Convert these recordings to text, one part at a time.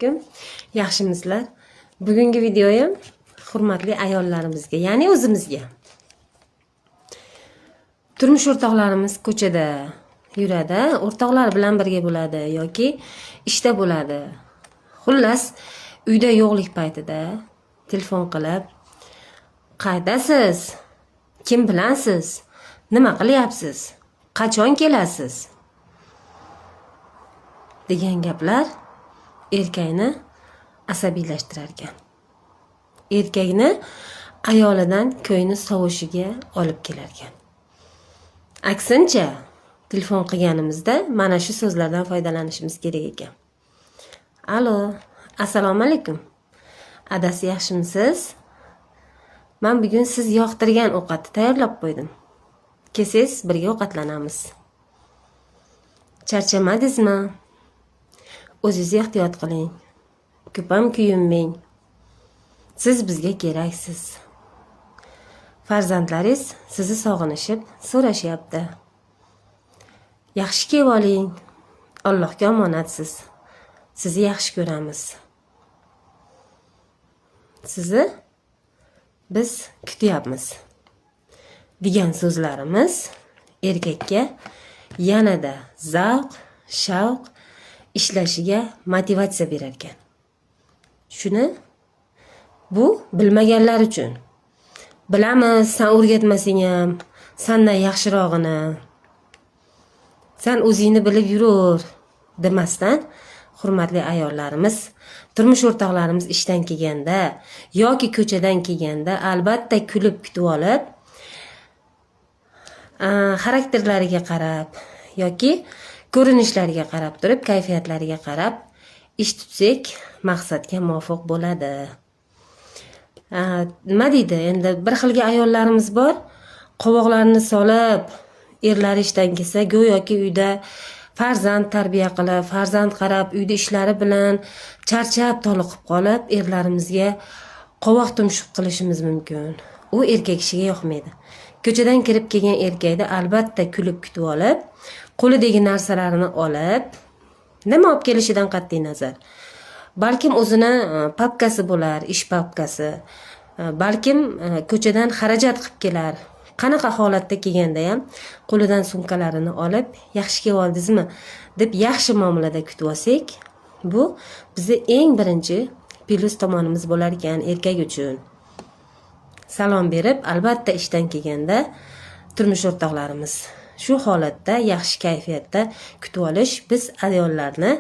Alaykum. Yaxshimisizlar? Bugungi videoyim hurmatli ayollarimizga, ya'ni o'zimizga. Turmush o'rtoqlarimiz ko'chada yuradi, o'rtoqlar bilan birga bo'ladi yoki ishda bo'ladi. Xullas, uyda yo'qlik paytida telefon qilib, "Qaydasiz? Kim bilansiz? Nima qilyapsiz? Qachon kelasiz?" degan gaplar erkakni asabiylashtirar ekan. Erkakni ayolidan ko'ngli sovishiga olib kelar ekan. Aksincha, telefon qilganimizda mana shu so'zlardan foydalanishimiz kerak ekan. Alo, assalomu alaykum. Adasi, yaxshimisiz? Man bugun siz yoqtirgan ovqatni tayyorlab qo'ydim. Kelsangiz, birga ovqatlanamiz. Charchamadingizmi? O'zingizni ehtiyot qiling. Ko'pam kuyinmang. Siz bizga keraksiz. Farzandlaringiz sizni sog'inishib so'rashyapti. Yaxshi kelib oling. Allohga omonatsiz. Sizni yaxshi ko'ramiz. Sizni biz kutyapmiz. Degan so'zlarimiz erkakka yanada zavq, shavq, ishlashiga motivatsiya berar ekan. Shuni bu bilmaganlar uchun. Bilamiz, san o'rgatmasang ham, sandan yaxshirog'ini. San o'zingni bilib yuraver demasdan, hurmatli ayollarimiz, turmush o'rtoqlarimiz ishdan kelganda yoki ko'chadan kelganda albatta kulib kutib olib, xarakterlariga qarab yoki ko'rinishlariga qarab turib, kayfiyatlariga qarab ish tutsak, maqsadga muvofiq bo'ladi. Nima deydi, endi bir xilgi ayollarimiz bor, qovoqlarini solib, erlari ishdan kelsa, go'yoki uyda farzand tarbiya qilib, farzand qarab, uyda ishlari bilan charchab toliqib qolib, erlarimizga qovoq tumshuq qilishimiz mumkin. U erkak kishiga yoqmaydi. Ko'chadan kirib kelgan erkakni albatta kulib kutib olib, qo'lidagi narsalarini olib, nima olib kelishidan qat'iy nazar, balkim o'zini papkasi bo'lar, ish papkasi, balkim ko'chadan xarajat qilib kelar, qanaqa holatda kelganda ham qo'lidan sumkalarini olib, "Yaxshi kelib oldingizmi?" deb yaxshi muomalada kutib olsak, bu bizni eng birinchi plyus tomonimiz bo'lar ekan erkak uchun. Salom berib, albatta ishdan kelganda turmush o'rtoqlarimiz shu holatda, yaxshi kayfiyatda kutib olish biz ayollarni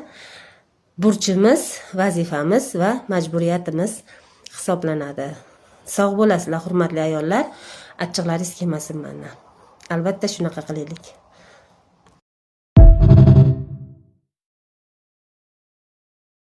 burchimiz, vazifamiz va majburiyatimiz hisoblanadi. Sog' bo'lasizlar, hurmatli ayollar. Achchiqlaringiz kelmasin mandan. Albatta shunaqa qilaylik.